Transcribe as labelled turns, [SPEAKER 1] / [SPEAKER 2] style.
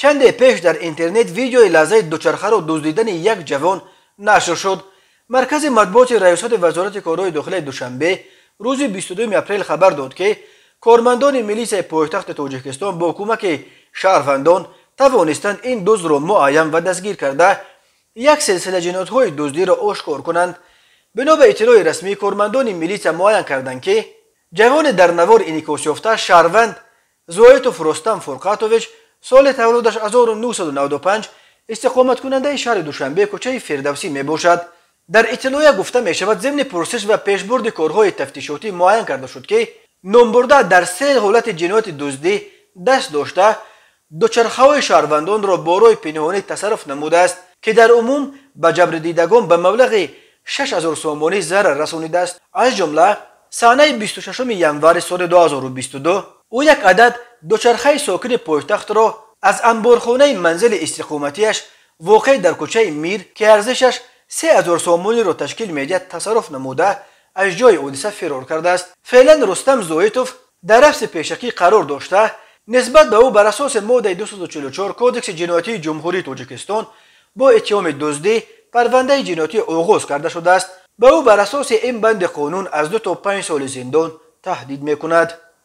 [SPEAKER 1] Чанде пеш дар интернет видеои лаҳзаи дучархаро дуздидани як ҷавон нашр шуд. Маркази матбуоти раёсати вазорати корҳои дохилаи Душанбе рӯзи 22 апрел хабар дод, ки кормандони милисияи пойтахти Тоҷикистон бо кӯмаки шаҳрвандон тавонистанд ин дуздро муайян ва дастгир карда, як силсила ҷиноятҳои дуздиро ошкор кунанд. Бино ба иттилои расмӣ, кормандони милитсия муайян карданд, ки ҷавоне дар навор инъикосёфта шаҳрванд Зоитов Рустам Фурқатович, соли таваллудаш 1995, истиқоматкунандаи шаҳри Душанбе, кӯчаи Фирдавсӣ мебошад. Дар иттилоя гуфта мешавад, зимни пурсиш ва пешбурди корҳои тафтишотӣ муайян карда шуд, ки номбурда дар се ҳолати ҷинояти дуздӣ даст дошта, дучархаҳои шаҳрвандонро бо роҳи пинҳонӣ тасарруф намудааст, ки дар умум ба ҷабрдидагон ба маблағи 6000 сомонӣ зарар расонидааст. Аз ҷумла санаи 26 январи соли 2022 ӯ як адад дучархаи сокини пойтахтро аз анборхонаи манзили истиқоматиаш, воқеъ дар кӯчаи Мир, ки арзишаш 3000 сомониро ташкил медиҳад, тасарруф намуда, аз ҷои ҳодиса фирор кардааст. Феълан Рустам Зоитов дар ҳабси пешакӣ қарор дошта, нисбат ба ӯ бар асоси моддаи 244 Кодекси ҷиноятии Ҷумҳурии Тоҷикистон бо иттиҳоми дуздӣ парвандаи ҷиноятӣ оғоз карда шудааст. Ба ӯ бар асоси ин банди қонун аз 2 то 5 соли зиндон таҳдид мекунад.